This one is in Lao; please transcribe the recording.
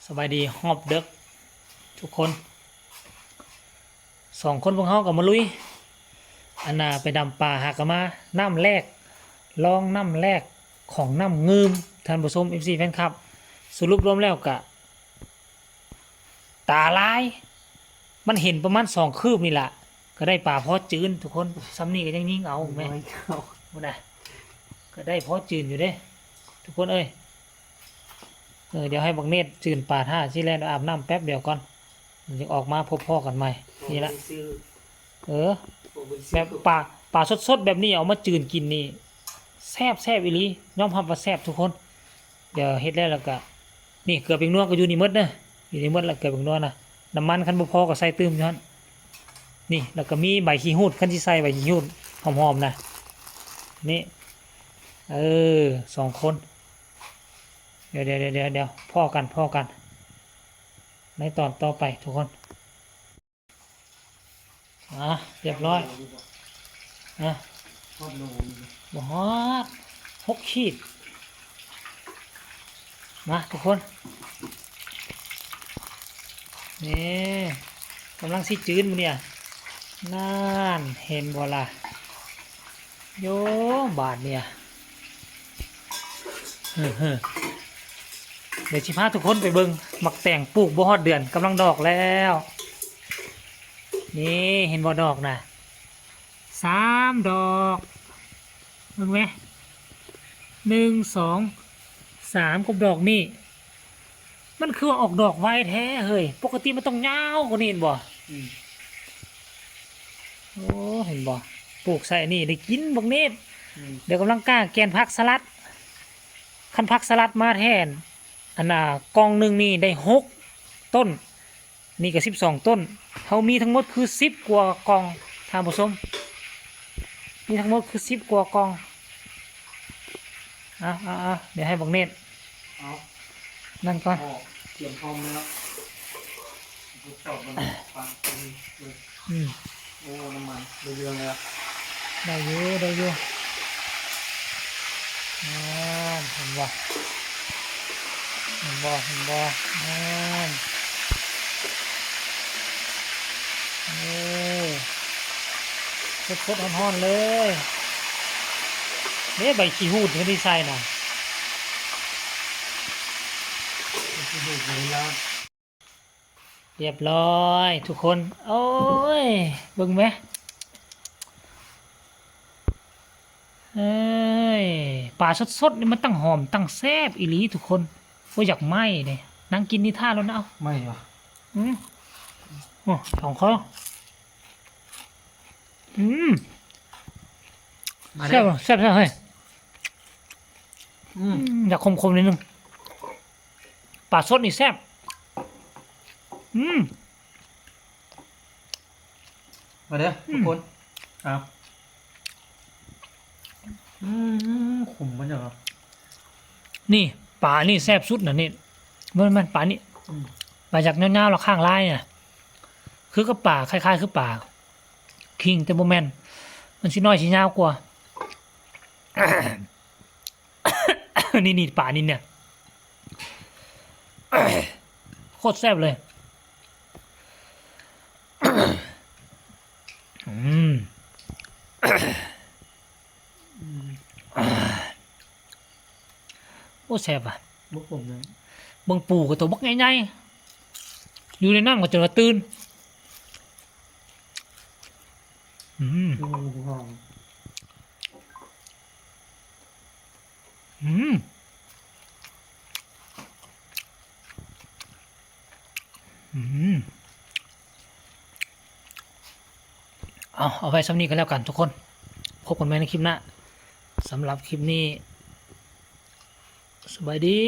ສະບາຍດີຮອບເດິກທຸກຄົນ. ສອງຄົນພວກເຮົາກໍມາລຸຍ ອັນນ່າ ໄປດຳປາ ຫາກໍມານ້ຳແລກ ລອງນ້ຳແລກຂອງນ້ຳງື່ມ ທ່ານຜູ້ຊົມ ເອັຟຊີ ແຟນຄລັບ. ສະຫຼຸບລວມແລ້ວກະຕາລາຍ ມັນເຫັນປະມານສອງຄືບນີ້ລະ ກໍໄດ້ປາພໍຈືນທຸກຄົນ. ຊ່ຳນີ້ກໍຍັງຍິງເອົາແມ ໂອ້ຍ ພຸ້ນນະ ກໍໄດ້ພໍຈືນຢູ່ເດ້ທຸກຄົນເອີຍ. ເອີ ດຽວໃຫ້ບັກເນດຈືນປາທ່າ ຊິແລ່ນອາບນ້ຳແປັບດຽວກ່ອນ ມັນຈຶ່ງອອກມາພົບພໍ້ກັນໃໝ່. ນີ້ລະ ເອີ ແບບປາ ປາສົດໆແບບນີ້ເອົາມາຈືນກິນນີ້ ແຊບ ແຊບອີ່ຫຼີ ຍອມຮັບວ່າແຊບທຸກຄົນ. ດຽວເຮັດແລ້ວ ແລ້ວກະ ນີ້ເກືອແປ້ງນົວກໍຢູ່ນີ້ໝົດເດີ ຢູ່ນີ້ໝົດລະ ເກືອແປ້ງນົວນະ. ນ້ຳມັນຄັນບໍ່ພໍກໍໃສ່ຕື່ມຢູ່ຫັ້ນ. ນີ້ ແລ້ວກໍມີໃບຂີ້ຫູດ ຄັນຊິໃສ່ໃບຂີ້ຫູດຫອມໆນະ. ນີ້ ເອີ ສອງຄົນ ດຽວ ດຽວ ພໍ້ກັນ ພໍ້ກັນໃນຕອນຕໍ່ໄປທຸກຄົນ. ອ່າ ຮຽບຮ້ອຍ ຮະ ຮອດໂລຢູ່ ບໍ່ຮອດ ຫົກຂີດ. ມາທຸກຄົນ ນີ້ ກຳລັງຊິຈືນມື້ນີ້ ນັ້ນ ເຫັນບໍ່ລະ ໂຍ ບາດນີ້ ເຮີ ເຮີ ດຽວຊິພາທຸກຄົນໄປເບິ່ງໝາກແຕງ ປູກບໍ່ຮອດເດືອນ ກຳລັງດອກແລ້ວ. ນີ້ ເຫັນບໍ່ດອກນະ ສາມດອກ ເບິ່ງແມ ໜຶ່ງ ສອງ ສາມ ກັບດອກນີ້ ມັນຄືວ່າອອກດອກໄວແທ້ເຮີ້ຍ ປົກກະຕິມັນຕ້ອງຍາວກວ່ານີ້ແມ່ນບໍ່? ອືມ ໂອ້ ເຫັນບໍ່ ປູກໃສ່ອັນນີ້ໄດ້ກິນບັກເນດ. ອືມ ດຽວກຳລັງກ້າແກ່ນຜັກສະຫຼັດ ຄັນຜັກສະຫຼັດມາແທນ ອັນນ່າ ກ່ອງໜຶ່ງນີ້ໄດ້ຫົກຕົ້ນ ນີ້ກໍສິບສອງຕົ້ນ ເຮົາມີທັງໝົດຄືສິບກວ່າກ່ອງ ທ່ານຜູ້ຊົມ ມີທັງໝົດຄືສິບກວ່າກ່ອງ. ເອົາ ເອົາ ເອົາ ດຽວໃຫ້ບັກເນດ ເອົາ ນັ້ນກ່ອນ ຕຽມພ້ອມແລ້ວ ທົດສອບມັນຟັງ ອືມ ໂອ້ ນ້ຳມັນເຫຼືອງໆແລ້ວ ໄດ້ຢູ່ ໄດ້ຢູ່. ນັ້ນ ເຫັນບໍ່ ເຫັນບໍ່ ເຫັນບໍ່ ນັ້ນ ເອີ ສົດໆຮ້ອນໆເລີຍ ເດ້ ໃບຂີ້ຫູດທີ່ເພິ່ນໃສ່ນະ ໃບຂີ້ຫູດຢູ່ໃນລາດ. ຮຽບຮ້ອຍທຸກຄົນ ໂອ້ຍ ເບິ່ງແມ ເອີຍ ປາສົດໆນີ້ມັນຕັ້ງຫອມຕັ້ງແຊບອີ່ຫຼີທຸກຄົນ. ໂອ້ຍ ຢາກໄໝ້ເດ້ ນັ່ງກິນນິທານແລ້ວນະ ເອົາ ໄໝ້ຫວາ ອືມ ໂອ້ ສອງຄໍ ອືມ ມາເດີ ແຊບ ແຊບໆເຮີ້ຍ ອືມ ຢາກຂົມໆໜ້ອຍໜຶ່ງ ປາສົດນີ້ແຊບ ອືມ ມາເດີ ອືມ ທຸກຄົນ ເອົາ ອືມ ຂົມມັນຫຍັງຫວະ ນີ້ ປານີ້ແຊບສຸດນະນີ້ ເບິ່ງມັນ ປານີ້ ອືມ ປາຢາກຍາວໆ ແລ້ວຂ້າງລາຍນະ ຄືກັບປາ ຄ້າຍໆຄືປາຄິງ ແຕ່ບໍ່ແມ່ນ ມັນຊິນ້ອຍ ຊິຍາວກວ່າ. ນີ້ ນີ້ ປານິນເນຍ ໂຄດແຊບເລີຍ ອືມ ອືມ ໂອ້ ແຊບຫວະ ບໍ່ຂົມເລີຍ ເບິ່ງປູກໍໂຕບັກໃຫຍ່ໆ ຢູ່ໃນນ້ຳກໍຈົນວ່າຕື່ນ. ອືມ ອືມ ອືມ ເອົາ ເອົາໄວ້ຊ່ຳນີ້ກໍແລ້ວກັນທຸກຄົນ ພົບກັນໃໝ່ໃນຄລິບໜ້າ ສຳລັບຄລິບນີ້ ສະບາຍດີ.